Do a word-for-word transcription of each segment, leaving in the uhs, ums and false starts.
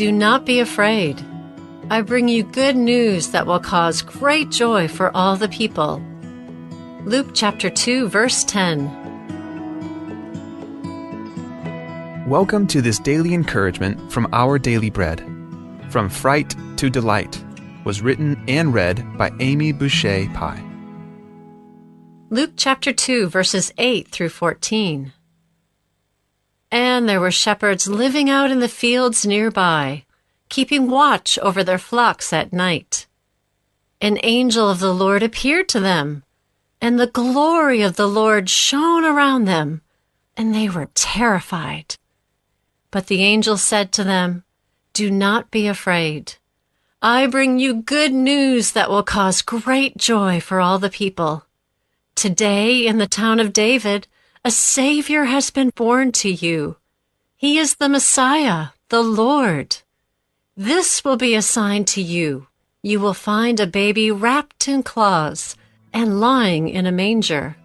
Do not be afraid. I bring you good news that will cause great joy for all the people. Luke chapter two, verse ten. Welcome to this daily encouragement from Our Daily Bread. From Fright to Delight was written and read by Amy Boucher Pye. Luke chapter two, verses eight through fourteen. And there were shepherds living out in the fields nearby, keeping watch over their flocks at night. An angel of the Lord appeared to them, and the glory of the Lord shone around them, and they were terrified. But the angel said to them, "Do not be afraid. I bring you good news that will cause great joy for all the people. Today, in the town of David, a Savior has been born to you. He is the Messiah, the Lord. This will be a sign to you. You will find a baby wrapped in cloths and lying in a manger."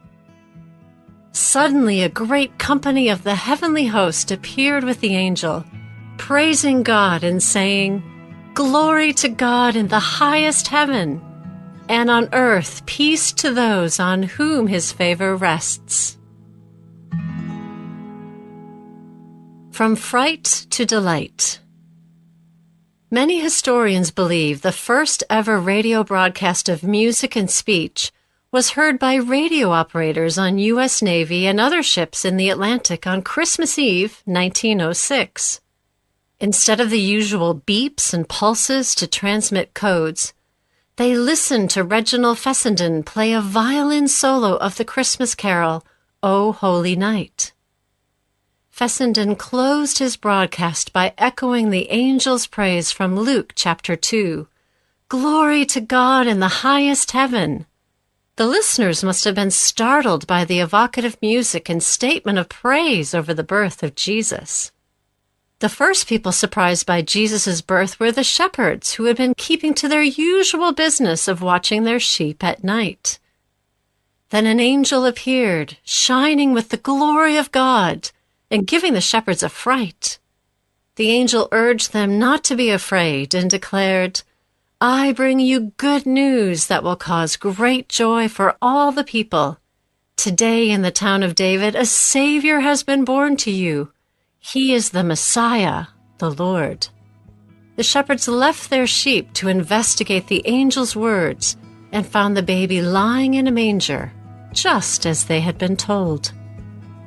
Suddenly, a great company of the heavenly host appeared with the angel, praising God and saying, "Glory to God in the highest heaven, and on earth peace to those on whom his favor rests." From Fright to Delight. Many historians believe the first ever radio broadcast of music and speech was heard by radio operators on U S Navy and other ships in the Atlantic on Christmas Eve, nineteen oh six. Instead of the usual beeps and pulses to transmit codes, they listened to Reginald Fessenden play a violin solo of the Christmas carol, "O Holy Night." Fessenden closed his broadcast by echoing the angel's praise from Luke chapter two, "Glory to God in the highest heaven." The listeners must have been startled by the evocative music and statement of praise over the birth of Jesus. The first people surprised by Jesus' birth were the shepherds, who had been keeping to their usual business of watching their sheep at night. Then an angel appeared, shining with the glory of God and giving the shepherds a fright. The angel urged them not to be afraid and declared, "I bring you good news that will cause great joy for all the people. Today in the town of David, a Savior has been born to you. He is the Messiah, the Lord." The shepherds left their sheep to investigate the angel's words and found the baby lying in a manger, just as they had been told.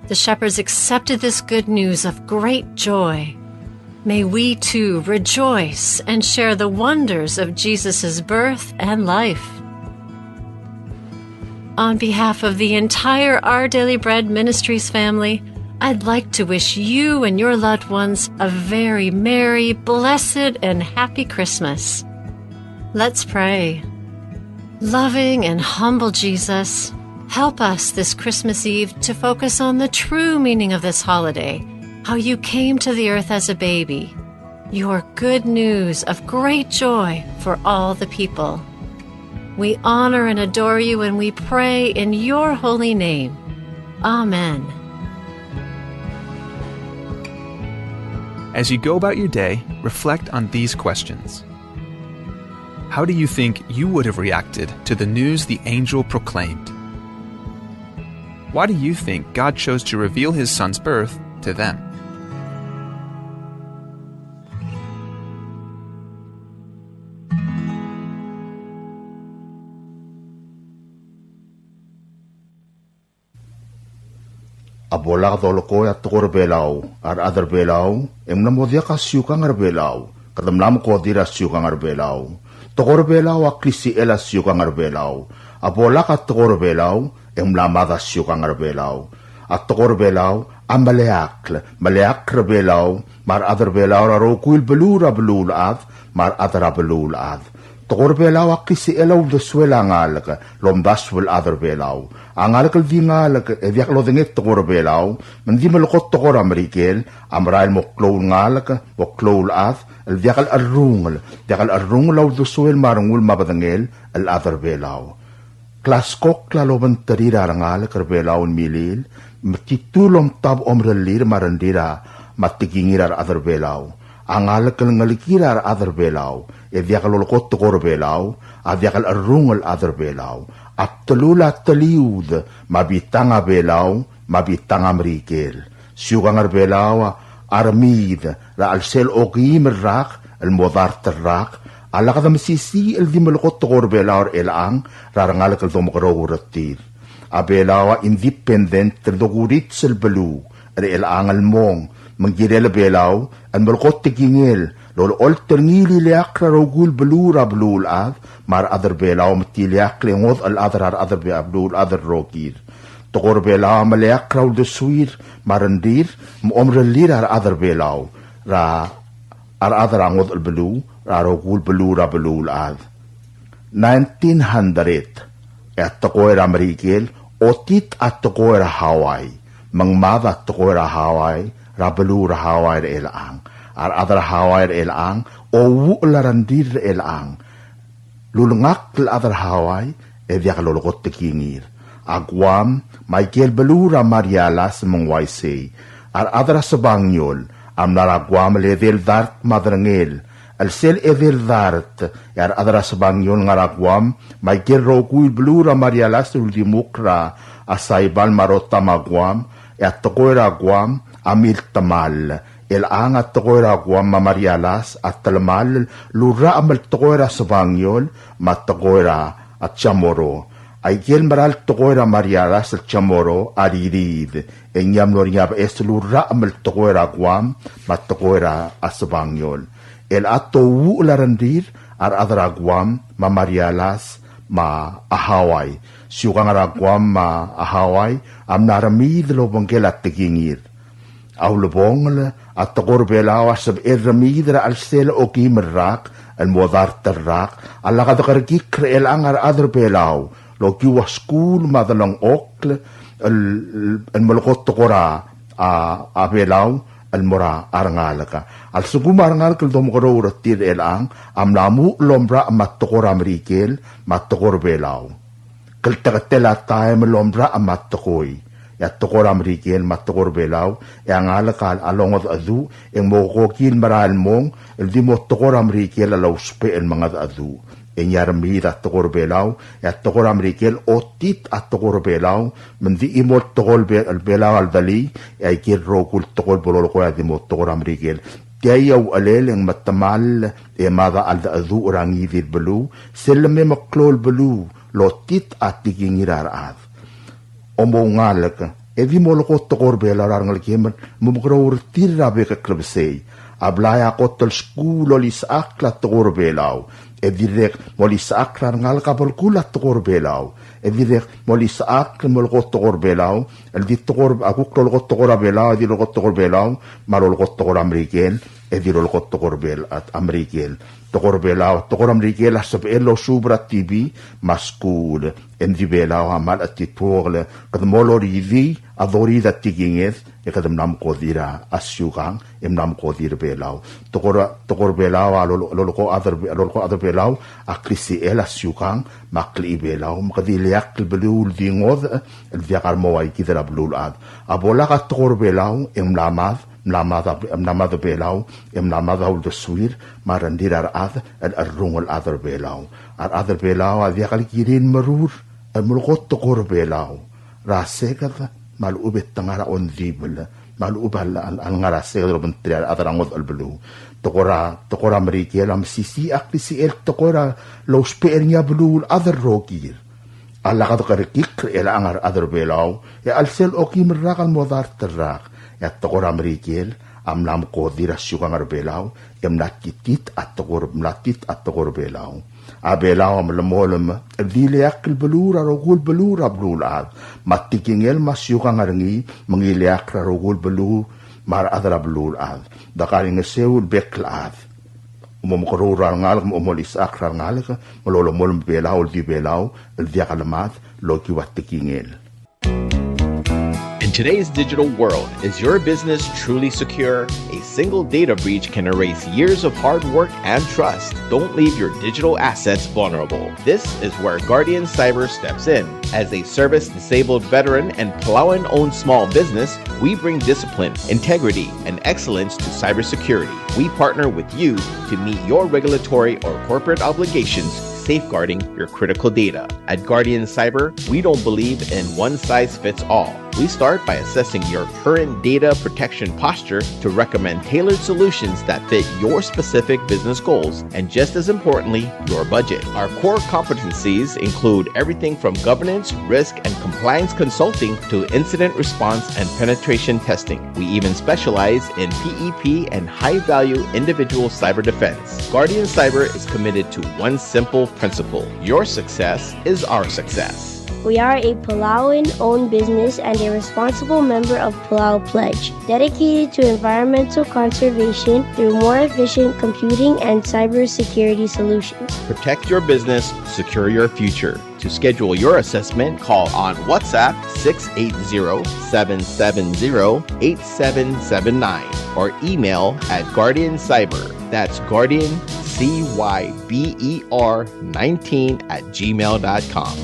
The shepherds accepted this good news of great joy. May we too rejoice and share the wonders of Jesus' birth and life. On behalf of the entire Our Daily Bread Ministries family, I'd like to wish you and your loved ones a very merry, blessed, and happy Christmas. Let's pray. Loving and humble Jesus, help us this Christmas Eve to focus on the true meaning of this holiday, how you came to the earth as a baby, your good news of great joy for all the people. We honor and adore you, and we pray in your holy name. Amen. As you go about your day, reflect on these questions. How do you think you would have reacted to the news the angel proclaimed? Why do you think God chose to reveal his son's birth to them? A bo lak dolekoi a tekoi er a Belau, a rechad er a Belau, e ng mla mo diak a siukang er a Belau, kede mla mekodir a siukang er a Belau. Tekoi er a Belau a klisichel a siukang er a Belau. A bo lak a tekoi er a Belau, e ng mla mad a siukang er a Belau. A tekoi er a Belau a meleakl, meleakl er a Belau, me a rechad er a Belau er a rokui el beluu er a beluulechad, me a rechad er a beluulechad. Tekoi er a Belau a klisichel a uldesuel a ngalek el omdasu el chad er a Belau. A ngalek el di ngalek e diak lodengei tekoi er a Belau, me ng di melekoi tekoi er a Merikel, a merael el mo klou el ngalek, mo klou el chad, el diak el cherrungel, diak el cherrungel a uldesuel me a rengul me a bedengel el chad er a Belau. Klaskokl a lobengterir a rengalek er a Belau el milil, me titu el omtab a omerellir me a rengrir a, me a tekingir a rechad er a Belau. A ngalek el ngelekir a rechad er Belau, e diak lolekoi tekoi er Belau, a diak el cherrungel chad er Belau. A bdelul a teliud, me a bitang a Belau, me a bitang a Merikel. Siukang er Belau a remiid er a chelsel okeim el rak el mo dart el rak, a lak de mesisiich el di melekoi tekoi er Belau er chelechang er a rengalek el domekeroul er tir. A Belau a independent el dokurits el beluu er chelechang el mong, me ng kirel Belau el melekoi tekingel el olecholt er ngii el ileakl er a rokui el beluu er a beluulechad, me a rechad er Belau me te ileakl e ngodech el chad er a rechad er Be-, a beluulechad el rokir. Tekoi er Belau a meleakl er a uldesuir me a rengrir me a omerellir a rechad er Belau er a, a rechad er a ngodech el beluu er a rokui el beluu er a beluulechad. Nineteen hundred, e a tekoi er a Merikel, otit a tekoi er a Hawaii, me ng mad a tekoi er a Hawaii er a beluu er a Hawaii er chelechang. A rechad er a Hawaii er chelechang, ouuchel a rengrir er chelechang. Lulengakl el chad er a Hawaii, e diak lolekoi tekingir. A Guam, me aike el beluu er a Marianas me ng uaisei. A rechad er a Sebangiol a mla er a Guam el edei el dart me a derengel. El sel edei el dart, e a rechad er a Sebangiol ngar er a Guam, me aike el rokui el beluu er a Marianas el uldimukl er a Saipan me a Rota me a Guam, e a tekoi er a Guam a miltemall. Chelechang a tekoi er a Guam me a Marianas a telemall el urrachem el tekoi er a Sebangiol me a tekoi er a Chamorro. Aike el mera el tekoi er a Marianas el Chamorro a ririid, e ng mlo er ngii a beches el urrachem el tekoi er a Guam me a tekoi er a Sebangiol. Chelechang a touuchel a rengrir a rechad er a Guam me a Marianas me a Hawaii. Siukang er a Guam me a Hawaii a mla remiid el obengkel a tekingir. A ulebongel, a tekoi er Belau a sebechel remiid er a chelsel okeim el rak el mo dart el rak, a lak dekerekikl er chelechang a rechad er Belau el okiu a skuul me a delengchokl el, el melekoi tekoi er a, a, a Belau el mo er a rengalek. A lsekum a rengalek el domekeroul er tir er chelechang a mla muchel el omerachem a tekoi er a Merikel me a tekoi er Belau. Klteketel a taem el omerachem a tekoi, e a tekoi er a Merikel me a tekoi er Belau, e a ngalek a longedecheduch, e ng mo kokil merael el mong el di mo tekoi er a Merikel a lousbech el mengedecheduch. E ng remiid a tekoi er Belau, e a tekoi er a Merikel otit a tekoi er Belau, me ng di chimo el tekoi er Be-, Belau a ldulii, e aike el rokui el tekoi el bo lolekoi a di mo tekoi er a Merikel. Tia a uchelel e ng metemall e mad a cheldecheduch er a ngii di el beluu, sel leme meklou el beluu, lotit a tekingir a rechad. Omoungalek, e di molekoi tekoi er Belau er a rengelekem el mo mekeroul er tir er a bek el klebesei. A blai a kot el skuul el olisechakl a tekoi er Belau. E dirrek molisechakl a rengalek a belkul a tekoi er Belau. E dirrek molisechakl el molekoi tekoi er Belau. El di tekoi er, a kuk lolekoi tekoi er a Belau, e di lolekoi tekoi er Belau, me a lolekoi tekoi er a Merikel, e di lolekoi tekoi er Bel-, a, a Merikel. Tekoi er Belau, tekoi er a Merikel a sebechel el osuub er a T V me a skuul, e ng di Belau a mle chetituokl, kede mo loridii a doridii a tekinged, e kede mla mekodir a siukang, e mla mekodir Belau. Tekoi er, tekoi er Belau a lolo-, lolekoi a chad er Be-, lolekoi a chad er Belau a klisichel a siukang me a klechibelau, me kede ileakl el beluu el di ngodech el diak a remo ua kid er a beluulechad. A bo lak a tekoi er Belau, e ng mla mad, mla mad a, mla mad a Belau, e mla mad a uldesuir me a rengrir a rechad el cherrungel chad er Belau. A rechad er Belau a diak el kirir el merur el melekoi tekoi er Belau er a seked me a lechub e te ngar er a ongdibel me a lechub a l-, a l-, a lengar er a seked el obengterir a rechad er a ngodech el beluu. Tekoi er a, tekoi er a Merikel a mesisiich a klisichel tekoi er a lousbech er ngii a beluulechad el rokir. A lak dekerekikl er chelechang a rechad er Belau, e a chelsel okeim el rak el mo dart el rak, e a tekoi er a Merikel a mla mekodir a siukang er Belau, e mla titit a tekoi er, mla tit a tekoi er Belau. A Belau a melemolem el di ileakl el beluu er a rokui el beluu er a beluulechad, me a tekingel me a siukang er ngii me ng ileakl er a rokui el beluu me a rechad er a beluulechad. De kaingeseu el bek el chad. Omomekeroul er a rengalek, omolisechakl er a rengalek, me lolemolem a Belau el di Belau el diak lemad el okiu a tekingel. In Today's digital world, is your business truly secure? A single data breach can erase years of hard work and trust. Don't leave your digital assets vulnerable. This is where Guardian Cyber steps in. As a service-disabled veteran and Palauan-owned small business, we bring discipline, integrity, and excellence to cybersecurity. We partner with you to meet your regulatory or corporate obligations, safeguarding your critical data. At Guardian Cyber, we don't believe in one size fits all. We start by assessing your current data protection posture to recommend tailored solutions that fit your specific business goals and, just as importantly, your budget. Our core competencies include everything from governance, risk, and compliance consulting to incident response and penetration testing. We even specialize in P E P and high-value individual cyber defense. Guardian Cyber is committed to one simple principle: your success is our success. We are a Palauan-owned business and a responsible member of Palau Pledge, dedicated to environmental conservation through more efficient computing and cybersecurity solutions. Protect your business, secure your future. To schedule your assessment, call on WhatsApp six eight zero, seven seven zero, eight seven seven nine or email at Guardian Cyber. That's Guardian C Y B E R nineteen at gmail dot com.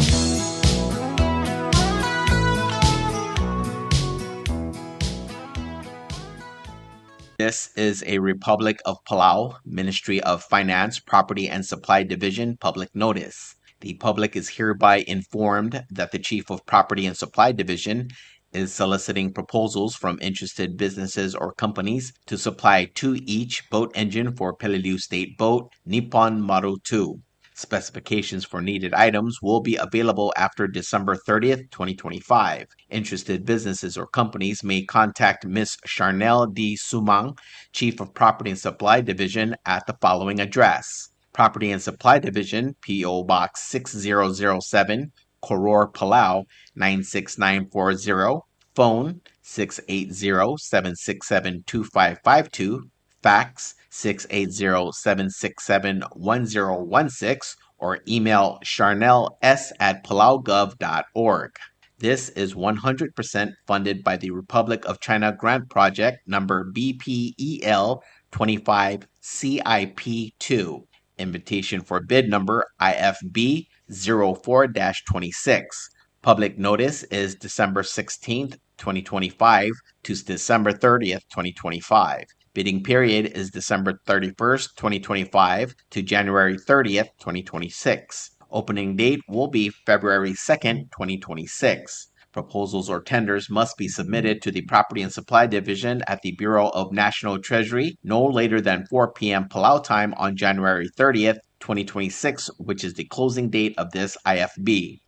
This is a Republic of Palau, Ministry of Finance, Property and Supply Division public notice. The public is hereby informed that the Chief of Property and Supply Division is soliciting proposals from interested businesses or companies to supply two each boat engine for Peleliu State Boat Nippon Maru two. Specifications for needed items will be available after December thirtieth, twenty twenty-five. Interested businesses or companies may contact Miss Charnel D. Sumang, Chief of Property and Supply Division, at the following address: Property and Supply Division, P O Box six zero zero seven, Koror, Palau nine six nine four zero, phone six eight zero, seven six seven, two five five two, fax six eight zero, seven six seven, one zero one six, or email charnels at palaugov dot org. This is one hundred percent funded by the Republic of China Grant Project number B P E L twenty-five C I P two. Invitation for bid number I F B zero four dash twenty-six. Public notice is December sixteenth, twenty twenty-five to December thirtieth, twenty twenty-five. Bidding period is December thirty-first, twenty twenty-five to January thirtieth, twenty twenty-six. Opening date will be February second, twenty twenty-six. Proposals or tenders must be submitted to the Property and Supply Division at the Bureau of National Treasury no later than four p.m. Palau time on January thirtieth, twenty twenty-six, which is the closing date of this I F B.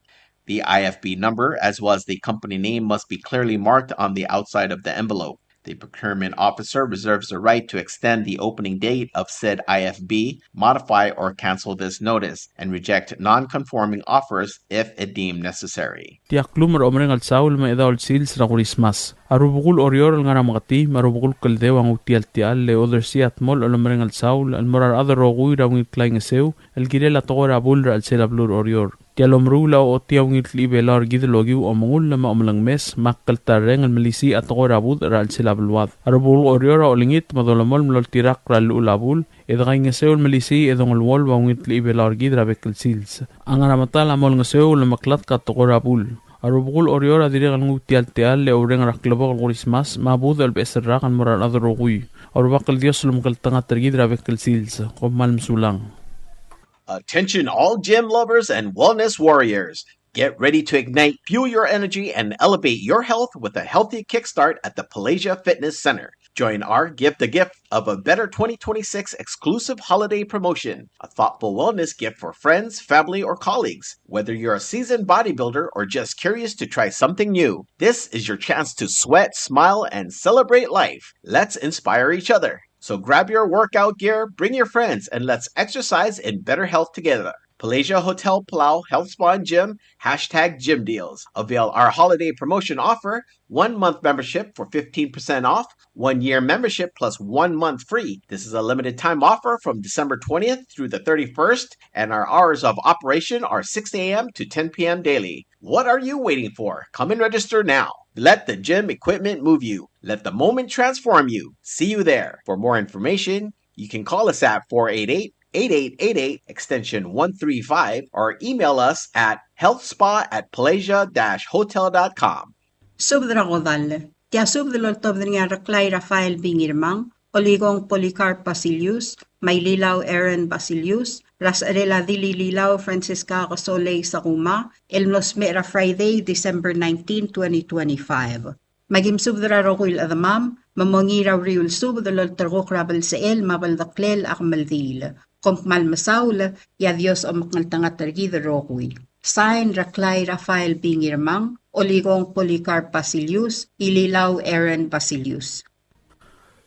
The I F B number, as well as the company name, must be clearly marked on the outside of the envelope. The procurement officer reserves the right to extend the opening date of said I F B, modify or cancel this notice, and reject non-conforming offers if it deemed necessary. Tia klumech er a omereng el saul me a chedaol sils er a Kurismas. A rubekul Oreor el ngar er a Meketii me a rubekul Kldeu a nguu tia el techall e odersii a dmolech el omereng el saul el mo er a rechad el rokui er a ungil klaingeseu el kirel a tekoi er a bul er a chelsel a beluu er Oreor. Tia el omeruul a ochotii a ungil klechibelau er kid el okiu a omengull me a omelengmes me a kltarreng el melisiich a tekoi er a budech er a chelsel a beluad. A rubekul Oreor a olengit me dolemolem el oltirakl er a llechul a bul e dekaingeseu el melisiich e dongeluolu a ungil klechibelau er kid er a bek el sils. A ngar er a medal a mo olengeseu el omeklatk a tekoi er a bul. A rubekul Oreor a dirrek el nguu tia el techall e oureng er a klebokel Kurismas me a budech el beches el rak el mo er a rechad el rokui. A Rubak el Dios a lomekngeltengat er kid er a bek el sils. Kom kmal mesulang. Attention all gym lovers and wellness warriors. Get ready to ignite, fuel your energy, and elevate your health with a healthy kickstart at the Palasia Fitness Center. Join our Gift the Gift of a Better twenty twenty-six exclusive holiday promotion, a thoughtful wellness gift for friends, family, or colleagues. Whether you're a seasoned bodybuilder or just curious to try something new, this is your chance to sweat, smile, and celebrate life. Let's inspire each other. So grab your workout gear, bring your friends, and let's exercise in better health together. Palasia Hotel Palau Health Spa and Gym, hashtag gym deals. Avail our holiday promotion offer, one month membership for fifteen percent off, one year membership plus one month free. This is a limited time offer from December twentieth through the thirty-first, and our hours of operation are six a m to ten p m daily. What are you waiting for? Come and register now. Let the gym equipment move you. Let the moment transform you. See you there. For more information, you can call us at four eight eight, eight eight eight eight, extension one three five, or email us at healthspa at palasia dash hotel dot com. Subed er a kodall. Tia subed el oltobed er ngii a Reklai Rafael B. Ngirmang, Olikong Polycarp Basilius, me a Ililau Aaron Basilius, er a secherel a Dilililau Francisca Kesolei Sakuma, el mlo smecher er a Friday, December nineteen, twenty twenty-five. Me aki mesubed er a rokui el chedemam, me mongiil er a uriul subed el olterekokl er a belsechel me a beldeklel a kemeldiil. Kom kmal mesaul, e a Dios a omekngeltengat er kid el rokui. Sign, Reklai Rafael B. Ngirmang, Olikong Polycarp Basilius, Ililau Aaron Basilius.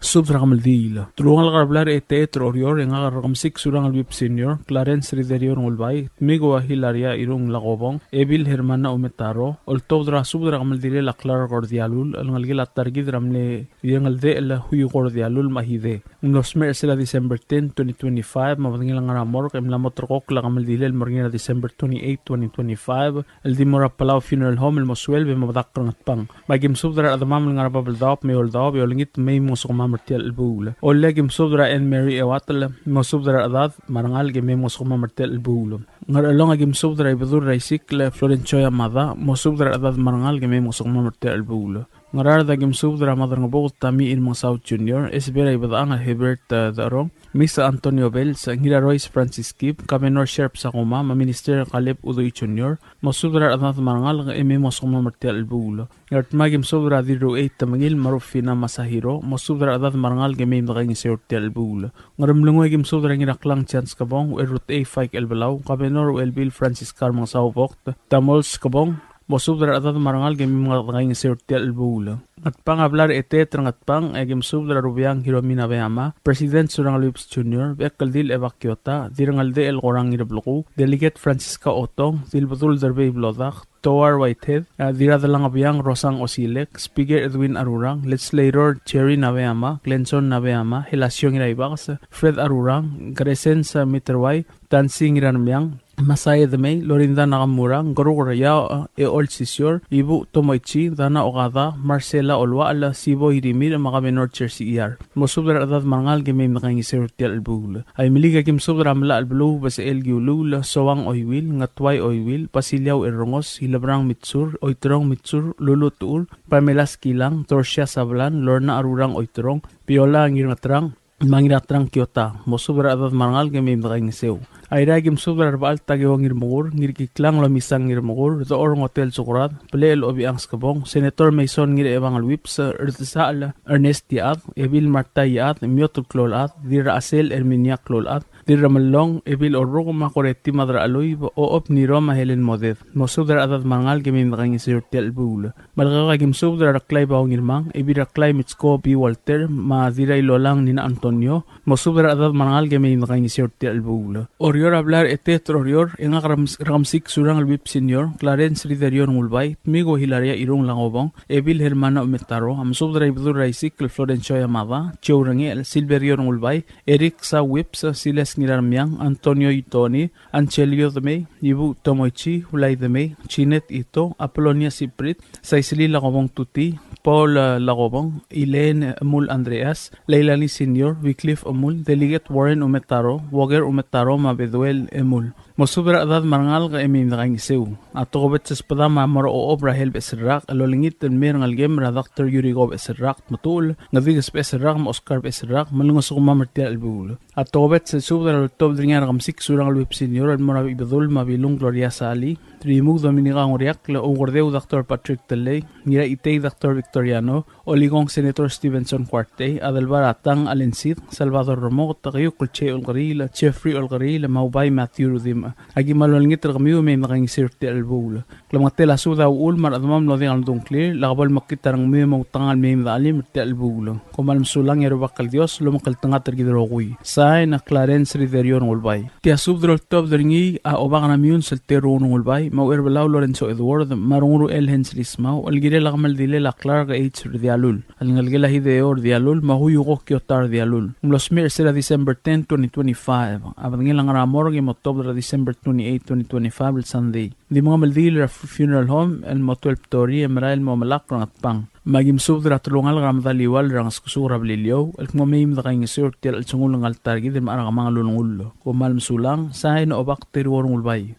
Subed er a kemeldiil. Telungalek er a blai er a Eteet er Oreor, e ngak el Rekemesik Surangel Whipps Senior, Clarence Riderio Rengulbai, Tmiko a Hilaria Irung Lakobong, Ebil Hermana Umetaro, oltobed er a subed er a kemeldilel a Clark Ordialul, el ngelekel a ta er kid er a mle Irengeldechel Huiko Ordialul me a Hide. Ng mlo smecher er sel December ten, twenty twenty-five, me a bedengel a ngar er a morgue, e mla mo ulterekokl a kemeldilel el mo er ngii er a December twenty-eight, twenty twenty-five, el di mo er a Palau Funeral Home el mo sueleb e mo medakl er a Ngatpang. Me aki mesubed er a rechedemam el ngar er a Babeldaob me a Eouldaob, e olengit me mei mngesukemam er tia el chelebuul. Ollei aki mesubed er a Anne Mary Ewatel, mosubed er a rechedad me a rengalek e mei mngesukemam er tia el chelebuul. Ngerchelong aki mesubed er a Ibedul er a Isikl Florencio Yamada, mosubed er a rechedad me a rengalek e mei mngesukemam er tia el chelebuul. Ngaraard aki mesubed er a Madrengebuked Tami Irmengesau Junior, Esber a Ibedechang Hebert, eh, Decherong, Misa Antonio Bells, Ngirarois Francis Kib, Kabenor Sherp Sakuma, me a Minister Kaleb Udui Junior, mosubed er a rechedad me a rengalek e mei mngesukemam er tia el chelebuul. Ngardmau aki mesubed er a Dirruchei Temengil me a Rufina Masahiro, mosubed er a rechedad me a rengalek e mei me dekaingeseu er tia el chelebuul. Ngeremlengui aki mesubed er a Ngiraklang Chance Kebong, Uchelrutechei Faik Elbelau, Kabenor Uchelbil Francisca Remengesau Vogt, Tamols Kebong, mosubed er a rechedad me a rengalek e mei me dekaingeseu er tia el chelebuul. Ngatpang, a blai er a Eteet er a Ngatpang, e aki mesubed er a Rubiang Hiromi Nabeyama, President Surangel Whipps Junior, Bechekeldil Eva Kiota, Dirrengeldechel Korang Ngirebleku, Delegate Francisca Otong, Dilbedul Derbei Blodak, Toar Whitehead, eh, Dirradelangebiang Rosang Osilek, Speaker Edwin Arurang, Legislator Jerry Nabeyama, Glenson Nabeyama, Helasiong Iraibakes, Fred Arurang, Crescens Miterwai, Tansing Irarmiang, Masae Demei, Lorinda Nakamura, Ngkeruk er a Iaoch, eh, Eol Sisior, Ibuch Tomoichi, Dana Okada, Marcela Oluachel, Sibo Irimir, me a Kabenor Jersey Iar. Mosubed er a rechedad me a rengalek e mei me dekaingeseu er tia el chelebuul. Aimeliik aki mesubed er a Melachelbeluu Besechel Kiuluul, Soang Oiwil, Ngetuai Oiwil, Basiliau Errengos, Ilebrang Mitsur, Oiterong Mitsur, Lulu Tuur, Pamela Skilang, Dorsia Sablan, Lorna Arurang Oiterong, Biola Ngirngeterang, me a Ngiraterang Kiota. Mosubed er a rechedad me a rengalek e mei me dekaingeseu. Airai aki mesubed er a Rebechall Takeo Ngirmekur, Ngirkiklang Lomisang Ngirmekur, Dechor Ngotel Sukrad, Belechel Obichang Skebong, Senator Mason Ngirchebangel Whipps, Rdesachel Ernest Iechad, Ebil Martha Iechad, Miotel Kloulechad, Dirrachesel Herminia Kloulechad, Dirramellong Ebil Orrukem, me a Koreti Madracheluib, Ochob Niro me a Helen Moded. Mosubed er a rechedad me a rengalek e mei me dekaingeseu er tia el chelebuul. Melekeok aki mesubed er a Reklai Bao Ngirmang, Ebil Reklai Mitsko B. Walter, me a Dirrailolang Nina Antonio, mosubed er a rechedad me a rengalek e mei me dekaingeseu er tia el chelebuul. Oreor, a blai er a Eteet er Oreor, e ngak er a Remes-, Rekemesik Surangel Whipps Senior, Clarence Riderio Rengulbai, Tmiko Hilaria Irung Langobong, Ebil Hermana Umetaro, a mesubed er a Ibedul er a Isikl Florencio Yamada, Joe Rengechel, Silverio Rengulbai, Eric Sa Whipps, Silas Ngirarmiang, Antonio Itoni, Angelio Demei, Ibuch Tomoichi, Ulai Demei, Jeanette Ito, Apolonia Siprit, Saisili Lakobong Tuti, Paul, eh, Lakobong, Elaine Emul Andreas, Leilani Senior, Wycliffe Emul, Delegate Warren Umetaro, Walker Umetaro, me a Beduel Emul. Mosubed er a rechedad me a rengalek e mei me dekaingeseu. A tokubets el sbedam a mo er a Ochob er a Hel Becheserrak el olengit el mei er a ngelekem er a Doctor Yuriko Becheserrak Tmetuchl, Ngedikes Becheserrak me a Oscar Becheserrak, me lengesukemam er tia el chelebuul. A tokubets el subed a loltobed er ngii a Rekemesik Surangel Whipps Senior el mo er a Ibedul me a Bilung Gloria Salii, Rimuk Dominica Ngoriakl, Oukerdeu Doctor Patrick Tellei, Ngiraitei Doctor Victoriano, Olikong Senator Stevenson Kuartei, Adelbai er a Tang Allen Sid, Salvador Remoket, Keiukl Che Olkeriil, Jeffrey Olkeriil, me a Ubai Matthew Rudimch. Aki kmal olengit er kemiu e mei me dekaingeseu er tia el chelebuul. Klemengetel a subed a uchul me a rechedemam el mlo diak el mdung a ngklir, lak bo lemekngit a rengmiu e moutekangel el mei me dechelim er tia el chelebuul. Kom kmal mesulang e a Rubak el Dios a lomekngeltengat er kid el rokui. Sain, Clarence Riderio Rengulbai. Tia subed el oltobed er ngii a Obak er a Miuns el Teru Rengulbai, me a Ucherbelau Lorenzo Edward, me a Renguruchel Hensley Smau, el kirel a kemeldilel a Clark H. Rdialul, el ngelekel a Hideo Rdialul, me a Huyuko Kiota Rdialul. Ng mlo smecher er sel December ten, twenty twenty-five. A bedengel a ngar er a morgue e mo tuobed er a December twenty-eight, twenty twenty-five, el Sunday. Di mengemeldiil er a fu-, funeral home el mo twelve thirty e merael el mo melakl er a Ngatpang. Me aki mesubed er a telungalek er a Medaliual er a Ngeskesuk er a Beliliou el kmo mei me dekaingeseu er tia el chelsengul ngka el ta er kid el mechar a kemanget el ulengull. Kom kmal mesulang, sain, Obak Teru Rengulbai.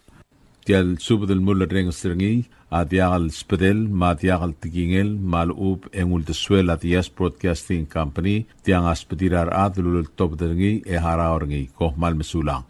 Tia el subed el mulerrenges er ngii a diak el sbedel me a diak el tekingel me a lechub e ng uldesuel a Diaz Broadcasting Company, tiang a sbedir a rechad el uleltobed er ngii e harau er ngii. Kom kmal mesulang.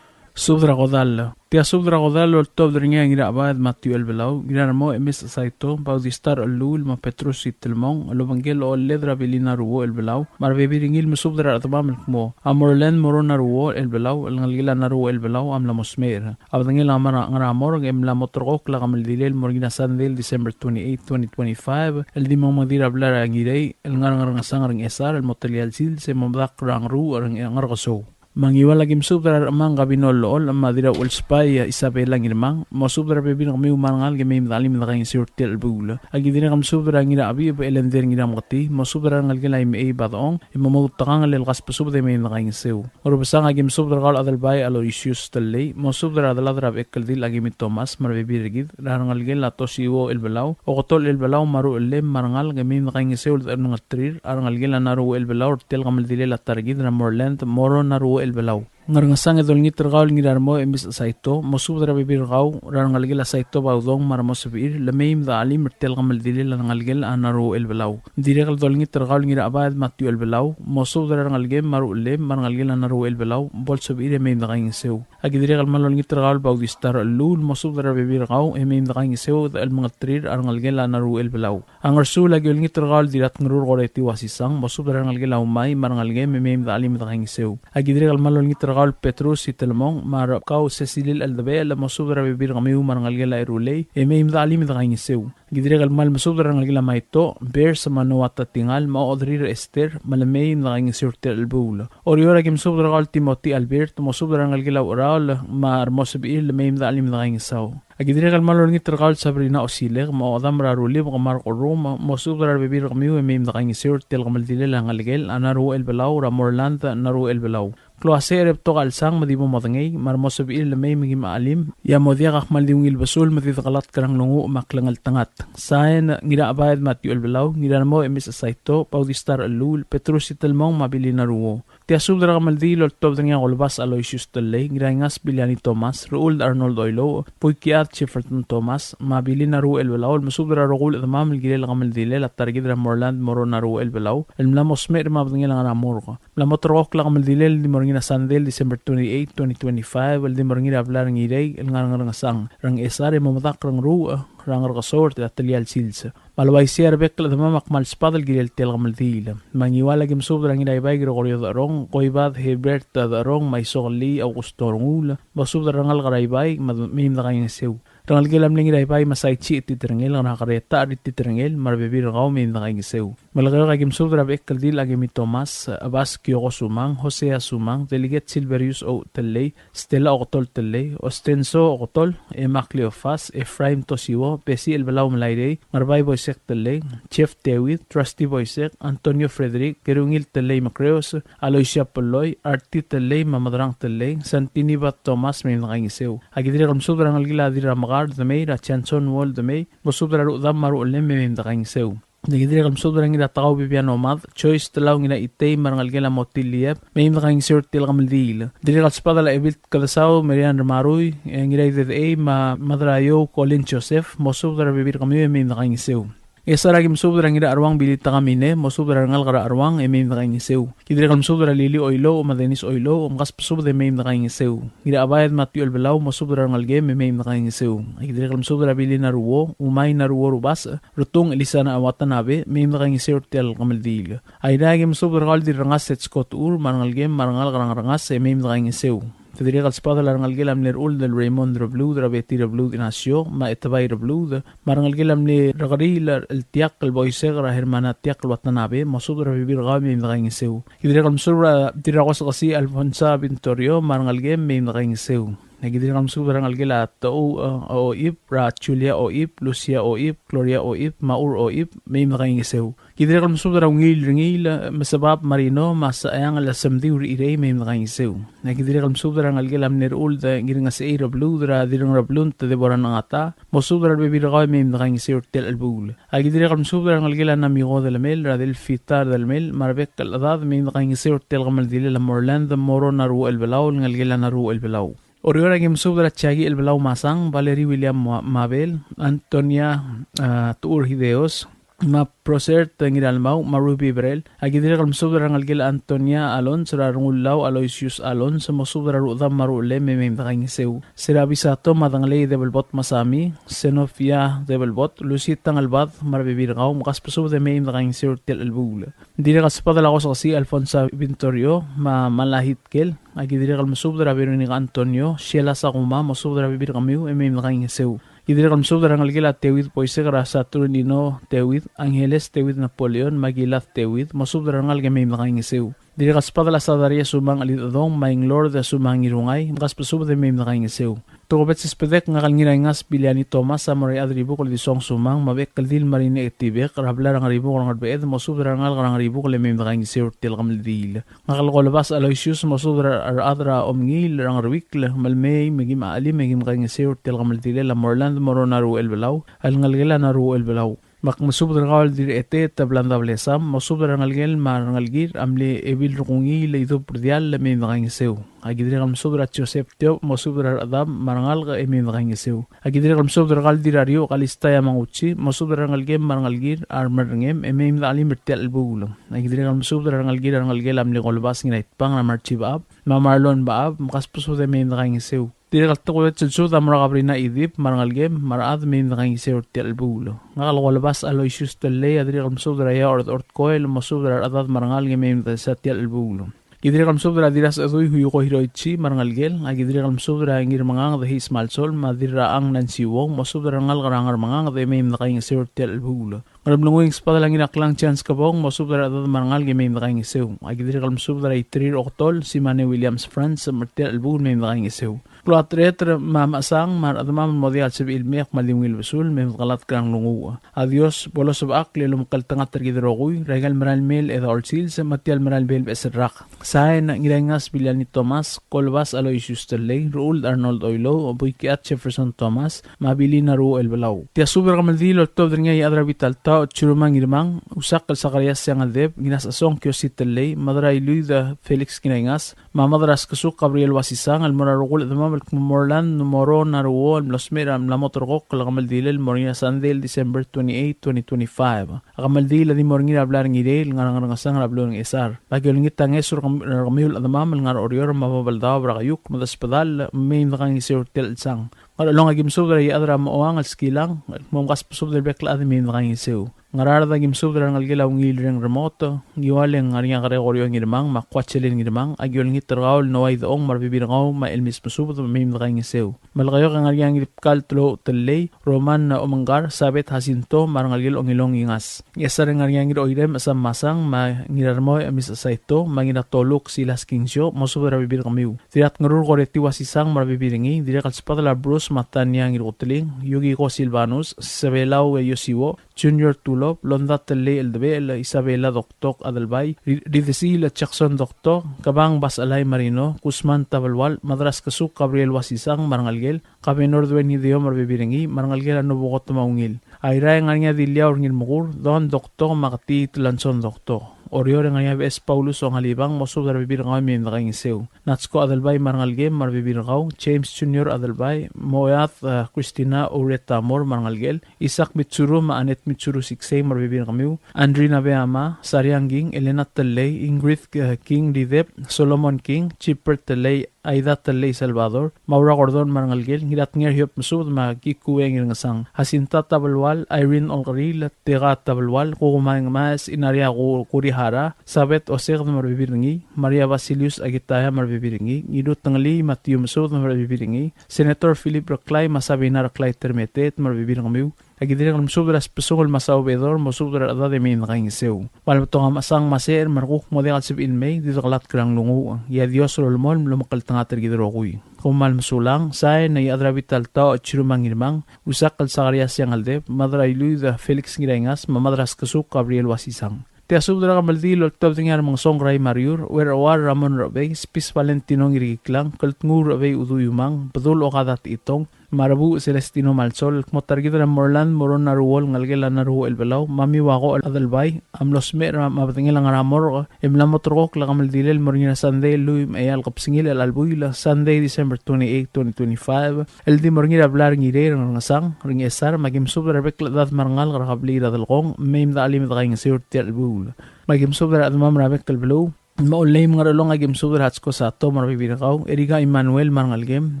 Subed er a kodall. Tia subed er a kodall el oltobed er ngii a Ngirachebaed Matthew Elbelau, Ngiraremo Emis Saito, Bautista Rechelluul, me a Petrus Itelmong, el obengkel a ochelled er a Bilina Ruo Elbelau, me a rebebil er ngii el mesubed er a rechedemam el kmo a Morland Moro Naruo Elbelau, el ngelekel a Naruo Elbelau, a mla mo smecher. A bedengel a ngar er a morgue e mla mo terrekokl a kemeldilel el mo er ngii er a Sandei el December twenty-eight, twenty twenty-five, el di mo mengedir a blai er a Ngirei el ngar er a Ngerngesang er a Ngchesar el mo telia el sils e mo medakl er a Ngeruuch er a Ngerkesou. Me a Ngiwal aki mesubed er a Rechemang Kabino Lool, me a Dirrauchelsbai Isabela Ngirmang, mosubed er a rebebil er kemiu me a rengalek e mei me dechelim e dekaingeseu er tia el chelebuul. Aki dirrek el mesubed er a Ngirachebicheb Elender Ngirameketii, mosubed er a rengelekel a Imechei Badechong, e mo moutekangel el kasbesubed e mei me dekaingeseu. Ngerubesang aki mesubed er kau el Adelbai Aloysius Tellei, mosubed er a delad er a Bechekeldil Akimi Thomas me a rebebil er kid, er a rengelekel a Tosiuo Elbelau, Oketol Elbelau me a Ruchellem me a rengalek e mei me dekaingeseu el dechor el mengelterir a rengelekel a Naruo Elbelau er tia el kemeldilel a ta er kid er a Morland Moro Naruo Elbelau. Ngerngesang e dolengit er kau el Ngiraremo Emis Saito, mosubed er a rebebil er kau er a rengelekel a Saito Baudong me a remo sebechir el mei me dechelim er tia el kemeldilel a rengelekel a Naruo Elbelau. Dirrek el dolengit er kau el Ngirachebaed Matthew Elbelau, mosubed er a rengelekem me a Ruchellem me a rengelekel a Naruo Elbelau, bo lsebechir e mei me dekaingeseu. Aki dirrek el kmal olengit er kau el Bautista Rechelluul, mosubed er a rebebil er kau e mei me dekaingeseu el mengelterir a rengelekel a Naruo Elbelau. A Ngersuul aki olengit er kau el Dirratngerur Koreti Wasisang, mosubed er a rengelekel a Umai me a rengelekem e mei me dechelim e dekaingeseu. Aki dirrek el kmal olengit er kau el Petrus Itelmong me a Rebkau Sesilil Eldebechel, mosubed er a rebebil er kemiu me a rengelekel a Erulei e mei me dechelim e dekaingeseu. Aki dirrek el kmal mesubed er a rengelekel a Maito, Bers me a Noah Tatingal, me a Odrir Esther, me le mei me dekaingeseu er tia el chelebuul. Oreor aki mesubed er kau el Timothy Albert, mosubed er a rengelekel a Ucheraol me a remo sebechir el mei me dechelim e dekaingeseu. Aki dirrek el kmal olengit er kau el Sabrina Osilek, me a Odam er a Rulibek me a Mark Orum, mosubed er a rebebil er kemiu e mei me dekaingeseu er tia el kemeldilel a ngelekel a Naruo Elbelau er a Morland Naruo Elbelau. Klou a secher e betok a chelsang me di bo modengei, me a remo sebechir el mei me kim chelim, e a mo diak a kmal di ungil besul me di dekelatk er a nglunguuch me a klengeltengat. Sain, Ngirachebaed Matthew Elbelau, Ngiraremo Emis Saito, Bautista Rechelluul, Petrus Itelmong me a Billy Naruo. Tia subed er a kemeldiil el oltobed er ngii a Kolbas Aloysius Tellei, Ngiraingas Biliani Thomas, Rechuld Arnold Oilouch, Buikiad Jefferson Thomas, me a Billy Naruo Elbelau, el mesubed er a rokui el chedemam el kirel a kemeldilel a ta er kid er a Morland Moro Naruo Elbelau, el mla mo smecher me a bedengel a ngar er a morgue. Mla mo terrekokl a kemeldilel el di mo er ngii er a Sandei el December twenty-eight, twenty twenty-five, el di mo er ngii er a blai er a Ngirei el ngar er a Ngerngesang er a Ngchesar e mo medakl er a Ngeruuch er a Ngerkesou er a telia el sils. Me a le uaisei e a rebek el chedemam a kmal sbadel el kirel tia el kemeldiil. Me a Ngiwal aki mesubed er a Ngiraibai Gregorio Decherong, Koibad Hebert Decherong, me a Isokelii Augusto Renguul, mosubed er a rengalek er a Ibai, me mei me dekaingeseu. Rengelekel a mle Ngiraibai me a Saichi Titerengel, er a Kereta Titerengel, me a rebebil er kau mei me dekaingeseu. Melekeok aki mesubed er a Bechekeldil Akemi Thomas, Abas Kioko Sumang, Hosea Sumang, Delegate Silverius O. Tellei, Stella Oketol Tellei, Ostenso Oketol, Emma Cleofas, Ephraim Tosiwo, Besi Elbelau Melairei, Ngerbai Boisek Tellei, Jeff David, Trusty Boisek, Antonio Frederick, Kerungil Tellei Mekreos, Aloysia Peloi, Arti Tellei, me a Madrang Tellei, Santini Bat Thomas, mei me dekaingeseu. Aki dirrek el mesubed er a rengelekel a Dirramekar Demei, er a Johnson Wall Demei, mosubed er a rechedam me a ruchellem, mei me dekaingeseu. Aki dirrek el mesubed er a Ngiratekau Bibiano Mad, Joyce Telau Ngiraitei, me a rengelekel a Motilieb, mei me dekaingeseu er tia el kemeldiil. Dirrek el sbadel a Ebil Kedesau Marian Remarui, e Ngiraidedechei, me a Madraiou Colin Joseph, mosubed er a rebebil er kemiu e mei me dekaingeseu. Ngchesar aki mesubed er a Ngiracheruang Billy Takamine, mosubed er a rengalek er a Cheruang e mei me dekaingeseu. Ki dirrek el mesubed er a Lili Oilouch me a Dennis Oilouch, mkasbesubed e mei me dekaingeseu. Ngirachebaed Matthew Elbelau, mosubed er a rengelekem e mei me dekaingeseu. Aki dirrek el mesubed er a Billy Naruo, Umai Naruo Rubasech, Retung Elisana Watanabe, mei me dekaingeseu er tia el kemeldiil. Airai aki mesubed er kau el Dirrengas Setsko Techur, me a rengelekem me a rengalek er a Ngerengas e mei me dekaingeseu. Te dirrek el sbadel a rengelekel a mle Rechuld el Raymond Rebluud, er a Betty Rebluud Ignacio, me a Etebai Rebluud, me a rengelekel a mle Rekeriil el Tiak el Boisek, er a Hermana Tiak el Watanabe, mosubed er a rebebil er kau e mei me dekaingeseu. Ki dirrek el mesubed er a Dirrakosekesii Alfonsa Vintorio, me a rengelekem, mei me dekaingeseu. Aki dirrek el mesubed er a rengelekel a Tou, eh, Oib, er a Julia Oib, Lucia Oib, Gloria Oib, me a Ur Oib, mei me dekaingeseu. Ki dirrek el mesubed er a Ungil Rengiil, Mesebab Marino, me a Secheang el Semdiu Rechirei, mei me dekaingeseu. Aki dirrek el mesubed er a rengelekel a mle Rechuld Ngirngesechei Rebluud, er a Dirreng Rebluud Deborah Nangata, mosubed er a rebebil er kau e mei me dekaingeseu er tia el chelebuul. Aki dirrek el mesubed er a rengelekel a Namiko Delemel, er a Delfita Delemel, me a rebek el chedad, mei me dekaingeseu er tia el kemeldilel a Morland Moro Naruo Elbelau, el ngelekel a Naruo Elbelau. Oreor, aki mesubed er a Jackie Elbelau Masang, Valerie William Mabel, Antonia, ah, Tuur Hideos, me a Prosert Ngiralmau, me a Ruby Brel. Aki dirrek el mesubed er a rengelekel a Antonia Alonso, er a Rengullau Aloysius Alonso, mosubed er a rudam me a ruchelem e mei me dekaingeseu. Sera Bisato me a Dengelei Debelbot Masami, Senofia Debelbot, Lucy Tangelbad, me a rebebil er kau, mkasbesubed e mei me dekaingeseu er tia el chelebuul. Dirrek el sbadel a Kosekesii Alfonsa Vintorio, me a Malahit Kel, aki dirrek el mesubed er a Veronica Antonio, Sheila Sakuma, mosubed er a rebebil er kemiu e mei me dekaingeseu. Ki dirrek el mesubed er a rengelekel a Teuid Boisek, er a Saturnino Teuid, Angeles Teuid Napoleon, me a Kilad Teuid, mosubed er a rengalek e mei me dekaingeseu. Dirrek el sbadel a Sadaria Sumang Chelidechedong, me a Inglord Sumang Irungai, mkasbesubed e mei me dekaingeseu. Tokubets el sbedek, ngak el Ngiraingas Biliani Thomas a mo er a Iechad er a Ibukel Disong Sumang, me a bek el dil me a Rinechetibekel, er a blai er a Ngeribukel er a Ngerbeched, mosubed er a rengalek er a Ngeribukel e mei me dekaingeseu er tia el kemeldiil. Ngak el Kolbas Aloysius, mosubed er a rechad er a Omngiil er a Ngeruikl, me le mei me kim chelim e kim kaingeseu er tia el kemeldilel a Morland Moro Naruo Elbelau, el ngelekel a Naruo Elbelau. Me ak mesubed er kau el Dirrechetet Blanda Blesam, mosubed er a rengelekel me a rengelekir a mle Ebil Rekungiil Idub Rdiall e mei me dekaingeseu. Aki dirrek el mesubed er a Joseph Tiop, mosubed er a rechedam me a rengalek e mei me dekaingeseu. Aki dirrek el mesubed er kau el Dirrariuch Kalista Yamaguchi, mosubed er a rengelekem me a rengelekir a remerrengem e mei me dechelim er tia el chelebuul. Aki dirrek el mesubed er a rengelekir a rengelekel a mle Kolbas Ngiraitbang, er a Marchi Bechab, me a Marlon Bechab, mkasbesubed e mei me dekaingeseu. Dirrek el tokubets el subed a mo er a Kabrina Idip, me a rengelekem, me a rechad e mei me dekaingeseu er tia el chelebuul. Ngak el Kolbas Aloysius Tellei a dirrek el mesubed er a Iaord Ortkoel, mosubed er a rechedad me a rengalek e mei me dekaingeseu er tia el chelebuul. Ki dirrek el mesubed er a Dirrasechedui Huyuko Hiroichi me a rengelekel, aki dirrek el mesubed er a Ngirmenganged Heis Malsol, me a Dirrachang Nancy Wong, mosubed er a rengalek er a Ngermenganged e mei me dekaingeseu er tia el chelebuul. Ngeremlengui e ng sbadel a Ngiraklang Chance Kebong, mosubed er a rechedad me a rengalek e mei me dekaingeseu. Aki dirrek el mesubed er a Iterir Oktol, Simane Williams Franz, me er tia el chelebuul e mei me dekaingeseu. Klou a tereter me a mechesang me a rechedemam el mo diak el sebechir el mei e ak kmal di ungil besul, me mdekelatk er a nglunguuch. A Dios bo losebechakl el omekngeltengat er kid el rokui er aika el merael mei el chedaol sils me tia el merael mei el beches el rak. Sain, Ngiraingas Biliani Thomas, Kolbas Aloysius Tellei, Rechuld Arnold Oilouch, Buikiat Jefferson Thomas, me a Billy Naruo Elbelau. Tia subed er a kemeldiil a oltobed er ngii a Iechad er a Bitaltaoch Churuma Ngirmang, Usakl Sakarias Siangeldeb, Ngirasechesong Kiosi Tellei, Madrailuid Felix Ngiraingas, me a Madraskesuk Gabriel Wasisang, el mo er a rokui el chedemam el kmo Morland Moro Naruo el mlo smecher a mla mo ulterekokl a kemeldilel el mo er ngii er a Sandei el December twenty-eight, twenty twenty-five. A kemeldiil a di mo er ngii er a blai er a Ngirei el ngar er a Ngerngesang er a beluu er a Ngchesar. Me aki olengit a ngeso er kemiu el chedemam el ngar er a Oreor me a Babeldaob er a Keiukl me a Desbedall, mei me dekaingeseu er tia el chelsang. Ngerchelong, aki mesubed er a Iechad er a Mochoang el Skilang, el kmo mkasbesubed el bek el chad e mei me dekaingeseu. Ngaraard, aki mesubed er a rengelekel a Ungil Reng Remoto, Ngiwal e ng ngar er ngii a Gregorio Ngirmang me a Kuachelin Ngirmang, aki olengit er kau el Noah Idechong me a rebebil er kau me a Elmis Mesubed, mei me dekaingeseu. Melekeok, e ng ngar er ngii a Ngiribkal Telouch Tellei, Roman Omengkar, Sabet Jacinto, me a rengelekel Ongilong Ingas. Ngchesar, e ng ngar er ngii a Ngiroirem Sam Masang, me a Ngirarmoi Emis Saito, me a Ngiratoluk Silas Kingsio, mosubed er a rebebil er kemiu. Dirratngerur Koreti Wasisang me a rebebil er ngii, dirrek el sbadel a Bruce me a Tania Ngirkuteling, Yukiko Silvanus, Sebelau e Yosiwo, Junior Tulop, Londa Tellei Eldebechel, Isabela Doktok Adelbai, Ri-, Ridesiil Jackson Doktok, Kebang Baselai Marino, Kusman Tabelual, Madraskesuk Gabriel Wasisang me a rengelekel, Kabenor Duane Hideo me a rebebil er ngii, me a rengelekel a Nobuko Temaungil. Airai, e ng ngar er ngii a Diliaur Ngirmekur, Don Doktok me a Ketii Telanson Doktok. Oreor, e ng ngar er ngii a Beches Paulus Ongalibang, mosubed er a rebebil er kau e mei me dekaingeseu. Natsko Adelbai me a rengelekem me a rebebil er kau, James Junior Adelbai, Moead, eh, Christina Ureta Mor me a rengelekel, Isaac Mitsuru me a Annette Mitsuru Siksei me a rebebil er kemiu, Andrina Beama, Sariang King, Elena Tellei, Ingrid, eh, King Didep, Solomon King, Chipper Tellei, Aida Tellei Salvador, Maura Gordon me a rengelekel, Ngiratnger Hiob Mesubed me a Kikue Ngirngesang. Jacinta Tabelual, Irene Olkeriil, Tega Tabelual, Kukumai Ngemaes, Inaria Ku-, Kurihara, Sabet Oseked me a rebebil er ngii, Maria Basilius Akitaya me a rebebil er ngii, Ngiru Tengelii me a Tiu Mesubed me a rebebil er ngii, Senator Philip Reklai me a Sabina Reklai Termeteet me a rebebil er kemiu, Aki dirrek el mesubed er a Sbesungel me a Saubedor, mosubed er a rechedad e mei me dekaingeseu. Me a le betok a mechesang me a secher me a rekuk mo diak el sebechir el mei, di dekelatk er a nglunguuch. E a Dios a lolemolem el lomekngeltengat er kid el rokui. Kom kmal mesulang, sain a Iechad er a Bital Taoch Chirumang Ngirmang, Usakl Sakarias Siangeldeb, Mad er a Iluid Felix Ngiraingas, me a Mad er a Skesuk Gabriel Wasisang. Tia subed er a kemeldiil el oltobed er ngii a Remengesong Rai Mariur, Uerchuar Ramon Rechebei, Spis Valentino Ngirkiklang, Keltnguul Rechebei Uduiumang, Bedul Okada Techitong, me a Rebuuch Celestino Malsol, el kmo ta er kid er a Morland Moron Naruo el ngelekel a Naruo Elbelau, me a Miuakoch Adelbai, a mlo smecher me a bedengel a ngar er a morgue, e mla mo terrekokl a kemeldilel el mo er ngii er a Sandei el lluich me a eai el kebesengil el chelebuil, Sunday, December twenty-eight, twenty twenty-five, el di mo er ngii er a blai er a Ngirei er a Ngerngesang er a Ngchesar, me aki mesubed er a rebek el chedad me a rengalek er a kebliil er a Delkong, mei me dechelim e dekaingeseu er tia el chelebuul. Me aki mesubed er a rechedemam er a bek el beluu. Me a Ollei me a Ngerchelong, aki mesubed er a Hatsko Sato me a rebebil er kau, Erika Emmanuel me a rengelekem,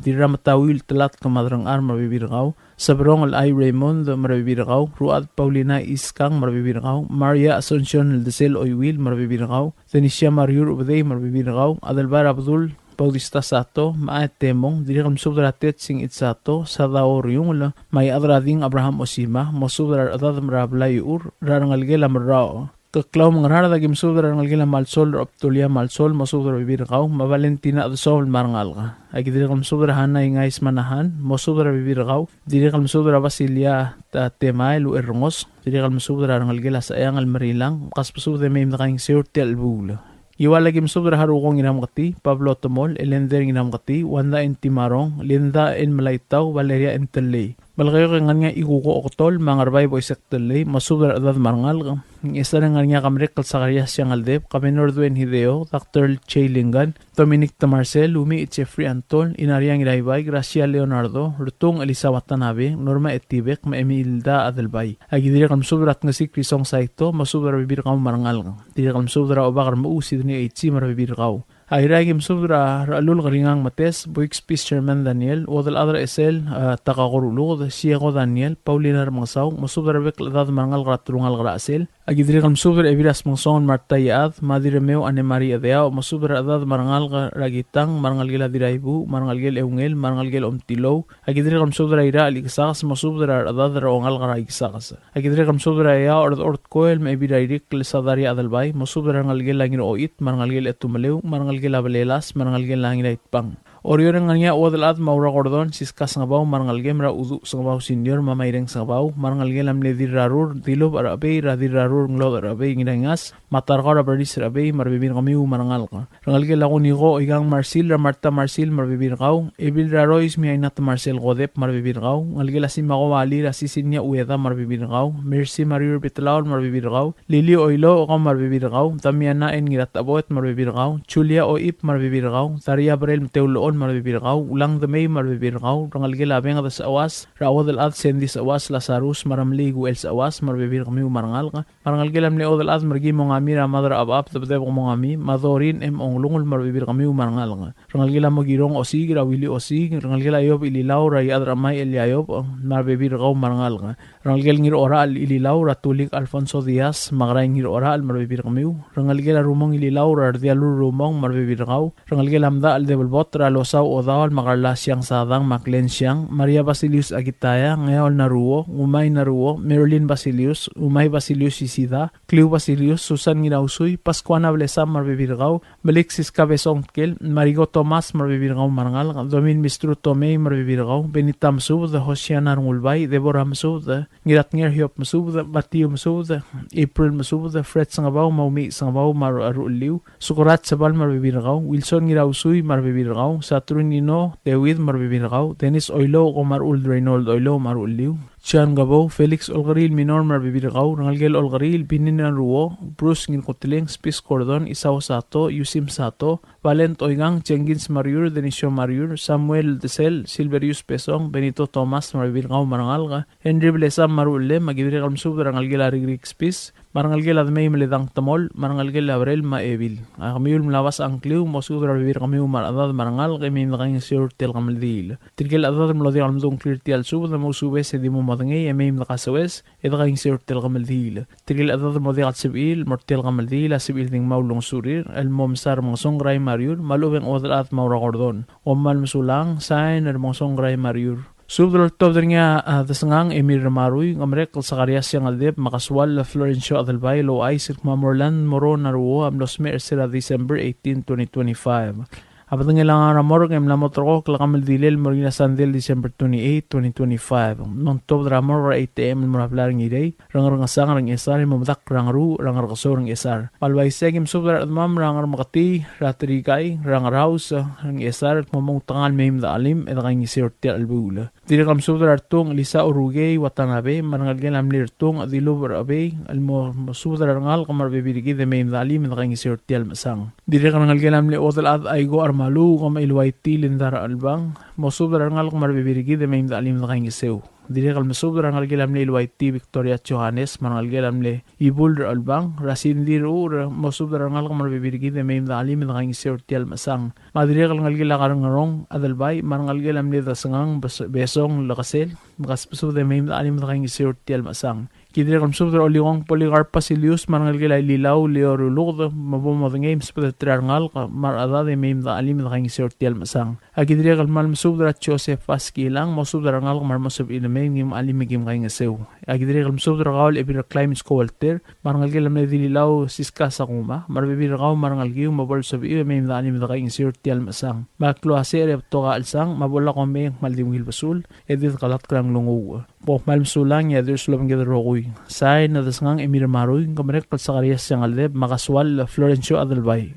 Dirrametauil Telatk me a Derengchar me a rebebil er kau, Seberong el Ai Raymond me a rebebil er kau, Ruad Paulina Iskang me a rebebil er kau, Maria Asuncion el Desel Oiuil me a rebebil er kau, Denisia Mariur Ubedei me a rebebil er kau, Adelbai er a Bedul Bautista Sato, me a Temong, dirrek el mesubed er a Tetsing Itsato, Sadao Riungel, me a Iechad er a Ding Abraham Osima, mosubed er a rechedad me a blai er a Ur, er a rengelekel a Merraoch. Keklau me a Ngaraard, aki mesubed er a rengelekel a Malsol, er a Obdulia Malsol, mosubed er a rebebil er kau, me a Valentina Chedesomel me a rengalek. Aki dirrek el mesubed er a Hana Ingais Manahan, mosubed er a rebebil er kau, dirrek el mesubed er a Basilia Ta-, Temael Uerrengos, dirrek el mesubed er a rengelekel a Saeang el Merilang, kasbesubed e mei me dekaingeseu er tia el chelebuul. Ngiwal, aki mesubed er a Haruko Ngirameketii, Pablo Temol, Elender Ngirameketii, Wanda N. Timarong, Linda N. Melaitau, Valeria N. Tellei. Melekeok e ng ngar er ngii a Ikuko Oktol, me a Ngerbai Boisek Tellei, mosubed er a rechedad me a rengalek. Ngchesar e ng ngar er ngii a Kemerek el Sakarias Siangeldeb, Kabenor Duane Hideo, Doctor Jay Lingan, Dominic Temarsel, Umi Jeffrey Antol, Inaria Ngiraibai, Gracia Leonardo, Rtung Elisa Watanabe, Norma Etibek, me a Emilda Adelbai. Aki dirrek el mesubed er a Tngesik Risong Saito, mosubed er a rebebil er kau me a rengalek. Dirrek el mesubed er a Obak er a Mechuu Sidney Eichi me a rebebil er kau. Airai, aki mesubed er a Rechelulk Ringang Metes, Buik Spis Sherman Daniel, Uodelchad er a Chesel, a, Takako Ruluked, Sieko Daniel, Paulina Remengesau, mosubed er a rebek el chedad me a rengalek er a telungalek er a Chesel. Aki dirrek el mesubed er a Ebil er a Smengesong el Marta Iechad, me a Dirremeu Anne Marie Chedeaoch, mosubed er a rechedad me a rengalek er a Kitang, me a rengelekel a Diraibuuch, me a rengelekel Eungel, me a rengelekel Omtilou. Aki dirrek el mesubed er a Irachel Ikesakes, mosubed er a rechedad er a ongalek er a Ikesakes. Aki dirrek el mesubed er a Eaoch er a Dechor Tkoel me a Ebil er a Irikl el Sadaria Adelbai, mosubed er a rengelekel a Ngiraochit, me a rengelekel a Etumeleu, me a rengelekel a Belelas, me a rengelekel a Ngiraitbang. Oreor e ng ngar er ngii a Uodelchad me a Ura Gordon, Siska Sengebau, me a rengelekem er a Uduch Sengebau Senior, me a Maireng Sengebau, me a rengelekel a mle Dirrarur, Dilubech er a Chebei, er a Dirrarur Nglodech er a Chebei, Ngiraingas, me a Tarkau er a Bernis er a Chebei, me a rebebil er kemiu me a rengalek. Rengelekel a Kuniko Oikang Marsil, er a Marta Marsil, me a rebebil er kau, Ebil er a Rois, me a Inata Marsil Kodep, me a rebebil er kau, ngelekel a Simako Alir, a Sisinia Ueda, me a rebebil er kau, Mercy Mariur Bitlaol, me a rebebil er kau, Lili Oilouch, kau me a rebebil er kau, Damiana N. Ngirataboet, me a rebebil er kau, Julia Oip, me a rebebil er kau, Daria Brel Meteulechol, me a rebebil er kau, Ulang Demei, me a rebebil er kau, rengelekel a Benged Sechewas, er a Uodelchad Sandy Sechewas, Lazarus, me a Remeliik Uchel Sechewas, me a rebebil er kemiu me a rengalek, me a rengelekel a mle Uodelchad me a Reki Mongami, er a Mad er a Chebechab Debedebek Mongami, me a Dorin M. Onglungel, me a rebebil er kemiu me a rengalek. Rengelekel a Mokirong Osiik, er a Willy Osiik, rengelekel a Iob Ililau, er a Iechad er a Chemai Elia Iob, me a rebebil er kau me a rengalek. Rengelekel Ngirorachel Ililau, er a Tulik Alfonso Diaz, me a Kerai Ngirorachel, me a rebebil er kemiu. Rengelekel a Rumong Ililau, er a Rdialur Rumong, me a rebebil er kau. Rengelekel a Mdachel Debelbot, er a Losau Odaol, me a Karla Siang Sadang, me a Glenn Siang, Maria Basilius Akitaya, Ngeaol Naruo, Umai Naruo, Marilyn Basilius, Umai Basilius Isida, Kliu Basilius, Susan Ngirausui, Pascuana Blesam, me a rebebil er kau, Melik Siska Besong Tkel, Mariko Thomas, me a rebebil er kau me a rengalek, Domin Mistru Tomei, me a rebebil er kau, Benita Mesubed, Hosiana Rengulbai, Deborah Mesubed, Ngiratnger Hiob Mesubed, Matthew Mesubed, April Mesubed, Fred Sengebau, me a Umiich Sengebau, me a Ru-, Ruchelliu, Sukerat Sebal, me a rebebil er kau, Wilson Ngirausui, me a rebebil er kau, Saturnino David, me a rebebil er kau, Dennis Oilouch, kau me a Rechuld Reynold Oilouch, me a Ruchelliu, John Gabou, Felix Olkeriil Minor me a rebebil er kau, rengelekel Olkeriil, Binin Ruo, Bruce Ngirkuteling, Spis Gordon, Isao Sato, Yusim Sato, Valent Oikang, Jenkins Mariur, Denisio Mariur, Samuel Desel, Silverius Besong, Benito Thomas me a rebebil er kau me a rengalek, Henry Blesam me a ruchellem, me aki dirrek el mesubed er a rengelekel a Rikrik Spis, me a rengelekel a Demei me a Ledang Temol, me a rengelekel a Brel me a Ebil. A kemiu el mla obes a ngkliu, mosubed er a rebebil er kemiu me a rechedad me a rengalek, e mei me dekaingeseu er tia el kemeldiil. Tirke el chedad el mlo diak el medung a ngklir er tia el subed, mousubes e di mo medengei, e mei me dekasoes, e dekaingeseu er tia el kemeldiil. Tirke el chedad el mlo diak el sebechir el mo er tia el kemeldiil, a sebechir di ngmai a ulengesurir, el mo mesa er a Mengesong Kerai Mariur, me a lechub e ng chuodel chad me a Ura Gordon. Kom kmal mesulang, sain er a Mengesong Kerai Mariur. Subed el oltobed er ngii a, a, Desengang Emil Ramarui, Ngemerekl Sakarias Siangeldeb, me a Kasual Florencio Adelbai, el ouchais el kmo a Morland Moron Aruo a mlo smecher er sel December eighteen, twenty twenty-five. A bedengel a ngar er a morgue e mla mo terrekokl a kemeldilel el mo er ngii er a Sandei el December twenty-eight, twenty twenty-five. Me ng tuobed er a morgue er a eight A.M. el mo er a blai er a Ngirei er a Ngerchengesang er a Ngchesar, e mo medakl er a Ngeruuch er a Ngerkesou er a Ngchesar. Me a le uaisei e aki mesubed er a rechedemam er a Ngermeketii, er a Terikai, er a Ngeraus er a Ngchesar, el kmo moutekangel mei me dechelim e dekaingeseu er tia el chelebuul. Dirrek el mesubed er a Rtung Lisa Urukei Watanabe, me a rengelekel a mle Rtung Dilubech er a Chebei, el mo, mosubed er a rengalek me a rebebil er kid e mei me dechelim e dekaingeseu er tia el mechesang. Dirrek el rengelekel a mle chuodel chad Aiko Armalu, Komechil Waiti Linda er a Chelbang, mosubed er a rengalek me a rebebil er kid e mei me dechelim e dekaingeseu. Dirrek el mesubed er a rengelekel a mle Iluaiti Victoria Johannes, me a rengelekel a mle Ibul er a Chelbang, er a Cindy Ruur, mosubed er a rengalek me a rebebil er kid e mei me dechelim e dekaingeseu er tia el mechesang. Me a dirrek el ngelekel a Karengerong Adelbai, me a rengelekel a mle Desengang Bes-, Besong Lekesel, me kasbesubed e mei me dechelim e dekaingeseu er tia el mechesang. Ki dirrek el mesubed er a Olikong Polycarp Basilius, me a rengelekel a Ililau Leo Ruluked, me bo modengei me sbedeterir a rengalek me a rechedad e mei me dechelim e dekaingeseu er tia el mechesang. Aki dirrek el kmal mesubed er a Joseph Askilang, mosubed er a rengalek me a remo sebechir el mei me kim chelim me kim kaingeseu. Aki dirrek el mesubed er kau el Ebil er a Clemens Kowalter, me a rengelekel a mle Dililau Siska Sakuma, me a rebebil er kau me a rengelekiu me bo lsebechiu e mei me dechelim e dekaingeseu er tia el mechesang. Me a klou a secher e betok a chelsang, me a bo lak omei e ng kmal di ungil besul, e di dekelatk er a nglunguuch. Bo kmal mesulang e a Dios lobengked el rokui. Sain a Desengang Emil Marui, Ngemerekl Sakarias Siangeldeb, me a Kasual Florencio Adelbai.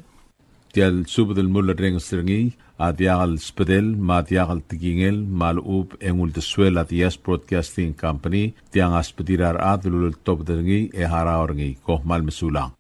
Tia el subed el mulerrenges er ngii a diak el sbedel me a diak el tekingel me a lechub e ng uldesuel a Diaz Broadcasting Company, tiang a sbedir a rechad el uleltobed er ngii e harau er ngii. Kom kmal mesulang.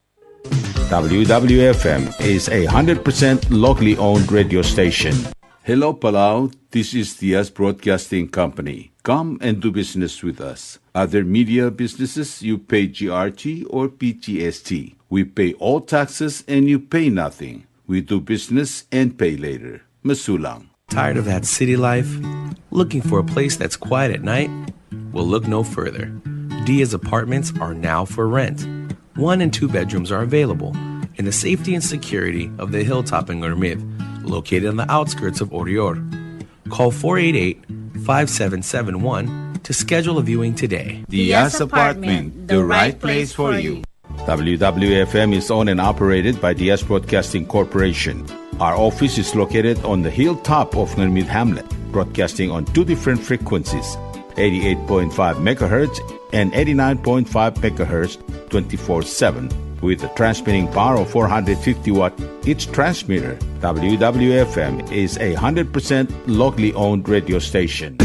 W W F M is a hundred percent locally owned radio station. Hello, Palau. This is Diaz Broadcasting Company. Come and do business with us. Other media businesses, you pay G R T or P G S T. We pay all taxes and you pay nothing. We do business and pay later. Mesulang. Tired of that city life? Looking for a place that's quiet at night? Well, look no further. Diaz Apartments are now for rent. One and two bedrooms are available in the safety and security of the hilltop in Ngermid, located on the outskirts of Oreor. Call four eight eight, five seven seven one to schedule a viewing today. Diaz Apartment, the right place for you. W W F M is owned and operated by Diaz Broadcasting Corporation. Our office is located on the hilltop of Ngermid Hamlet, broadcasting on two different frequencies, eighty-eight point five megahertz and eighty-nine point five megahertz, twenty-four seven, with a transmitting power of four hundred fifty watt each transmitter. W W F M is a hundred percent locally owned radio station.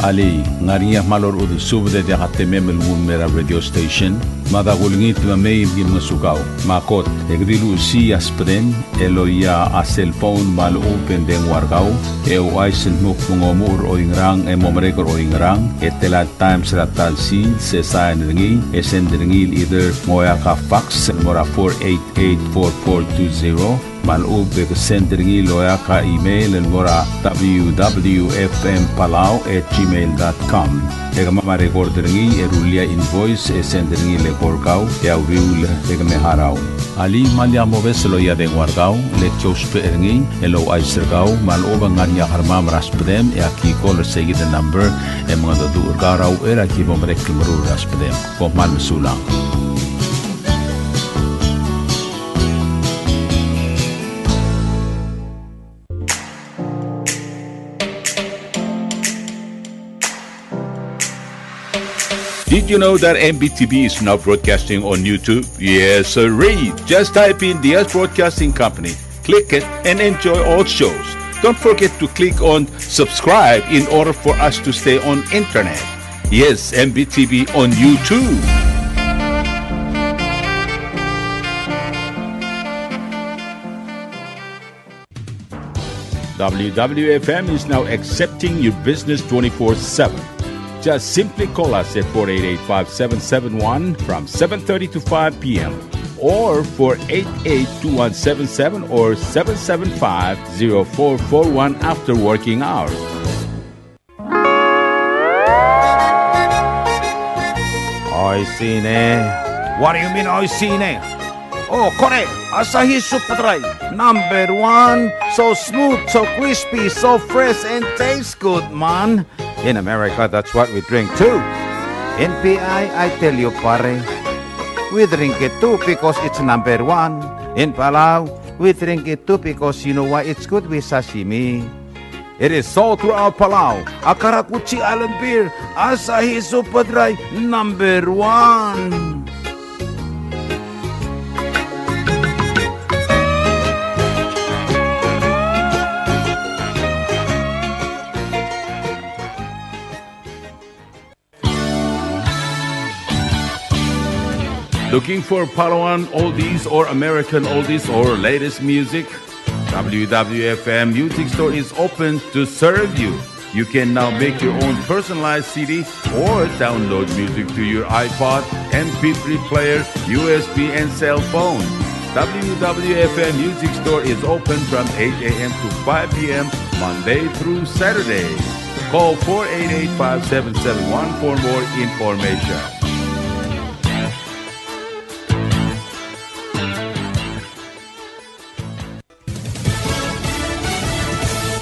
Alii, ng ngar er ngii a kmal orechudel subed e diak a temem el nguu el mei er a radio station? Mada kulengit me mei me ki ngosukau. Me a kot, e ke di luchesii a sbedem el oia a cellphone me a lechub e ng dengua er kau, e ouchais el dmu kmo ng omuchel er oingerang e mo merek er oingerang, e tela el times er a ta el sils, e sain er ngii, e send er ngii el either ng oeak a fax el mo er a four eight eight four four two zero, me a lechub e ke send er ngii el oeak a email el mo er a W W F M Palau at gmail dot com. E kemam a record er ngii e rullii a invoice e send er ngii el eko er kau e a uriul e ke me harau. Alii, me lak mobes el oia dengua er kau, le ki ousbech er ngii el ouchais er kau me a lechub e ng ngar er ngii a kermam er a sbedem e aki call er seikid el number e mengedecheduch er kau er a uchei er a ki bo merek el meruul er a sbedem. Kom kmal mesulang. Did you know that M B T V is now broadcasting on YouTube? Yes, sirree. Just type in Diaz Broadcasting Company, click it, and enjoy all shows. Don't forget to click on subscribe in order for us to stay on internet. Yes, M B T V on YouTube. W W F M is now accepting your business twenty-four seven. Just simply call us at four eight eight, five seven seven one from seven thirty to five p m, or four eight eight, two one seven seven or seven seven five, zero four four one after working hours. Oishii ne. What do you mean, oishii ne? Oh, kore, Asahi Super Dry, number one. So smooth, so crispy, so fresh, and tastes good, man. In America, that's what we drink too. In P I, I tell you, pare, we drink it too because it's number one. In Palau, we drink it too because you know why? It's good with sashimi. It is sold throughout Palau. A karakuchi island beer, Asahi Super Dry, number one. Looking for Palauan oldies or American oldies or latest music? W W F M Music Store is open to serve you. You can now make your own personalized C D or download music to your iPod, M P three player, U S B, and cell phone. W W F M Music Store is open from eight a m to five p m, Monday through Saturday. Call four eight eight, five seven seven one for more information.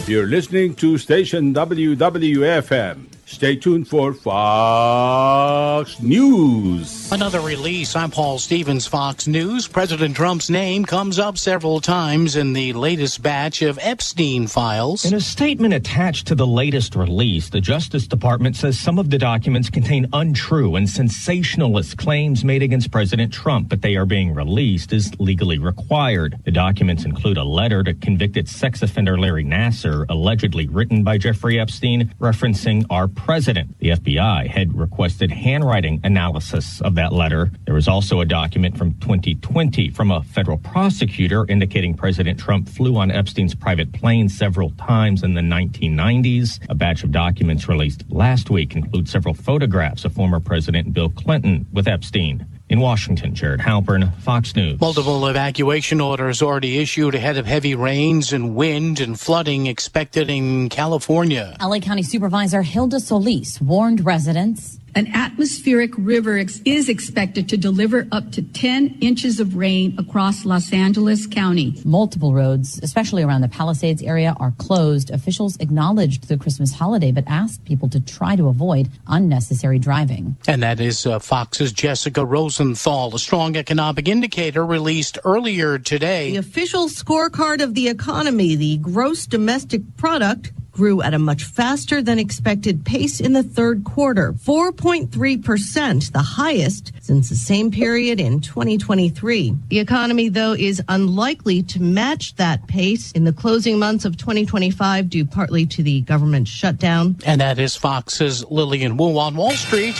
You're listening to station W W F M. Stay tuned for Fox News. Another release. I'm Paul Stevens, Fox News. President Trump's name comes up several times in the latest batch of Epstein files. In a statement attached to the latest release, the Justice Department says some of the documents contain untrue and sensationalist claims made against President Trump, but they are being released as legally required. The documents include a letter to convicted sex offender Larry Nassar, allegedly written by Jeffrey Epstein, referencing our president. The F B I had requested handwriting analysis of that letter. There was also a document from twenty twenty from a federal prosecutor indicating President Trump flew on Epstein's private plane several times in the nineteen nineties. A batch of documents released last week includes several photographs of former President Bill Clinton with Epstein. In Washington, Jared Halpern, Fox News. Multiple evacuation orders already issued ahead of heavy rains and wind and flooding expected in California. L A County Supervisor Hilda Solis warned residents. An atmospheric river ex- is expected to deliver up to ten inches of rain across Los Angeles County. Multiple roads, especially around the Palisades area, are closed. Officials acknowledged the Christmas holiday, but asked people to try to avoid unnecessary driving. And that is, uh, Fox's Jessica Rosenthal. A strong economic indicator released earlier today. The official scorecard of the economy, the gross domestic product, grew at a much faster than expected pace in the third quarter, four point three percent, the highest since the same period in twenty twenty-three. The economy, though, is unlikely to match that pace in the closing months of twenty twenty-five, due partly to the government shutdown. And that is Fox's Lillian Wu. On Wall Street,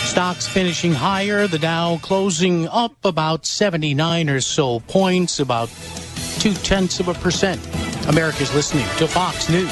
stocks finishing higher, the Dow closing up about seventy-nine or so points, about two tenths of a percent. America's listening to Fox News.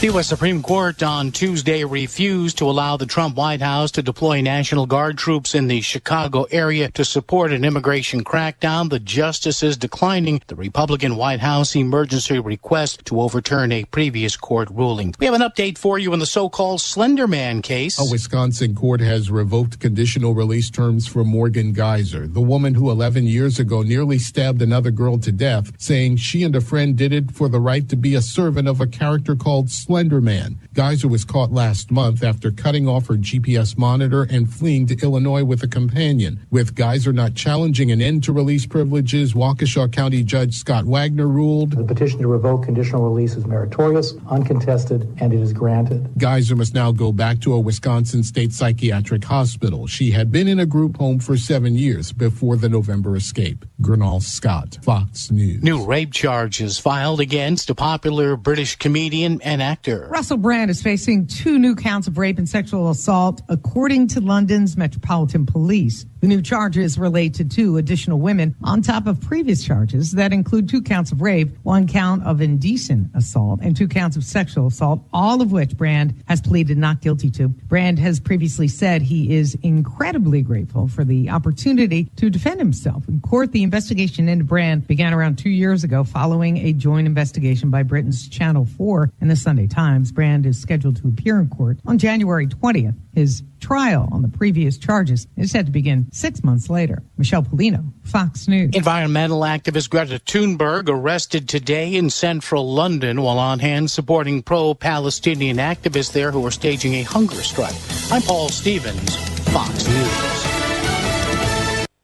The U S Supreme Court on Tuesday refused to allow the Trump White House to deploy National Guard troops in the Chicago area to support an immigration crackdown, the justices declining the Republican White House emergency request to overturn a previous court ruling. We have an update for you in the so-called Slender Man case. A Wisconsin court has revoked conditional release terms for Morgan Geyser, the woman who eleven years ago nearly stabbed another girl to death, saying she and a friend did it for the right to be a servant of a character called Splendor Man. Geyser was caught last month after cutting off her G P S monitor and fleeing to Illinois with a companion. With Geyser not challenging an end to release privileges, Waukesha County Judge Scott Wagner ruled, "The petition to revoke conditional release is meritorious, uncontested, and it is granted." Geyser must now go back to a Wisconsin state psychiatric hospital. She had been in a group home for seven years before the November escape. Gurnal Scott, Fox News. New rape charges filed against a popular British comedian and actor. Russell Brand is facing two new counts of rape and sexual assault, according to London's Metropolitan Police. The new charges relate to two additional women on top of previous charges that include two counts of rape, one count of indecent assault, and two counts of sexual assault, all of which Brand has pleaded not guilty to. Brand has previously said he is incredibly grateful for the opportunity to defend himself in court. The investigation into Brand began around two years ago following a joint investigation by Britain's Channel four and the Sunday Times. Brand is scheduled to appear in court on January twentieth. His trial on the previous charges is set to begin six months later. Michelle Pollino, Fox News. Environmental activist Greta Thunberg arrested today in central London while on hand supporting pro-Palestinian activists there who are staging a hunger strike. I'm Paul Stevens, Fox News.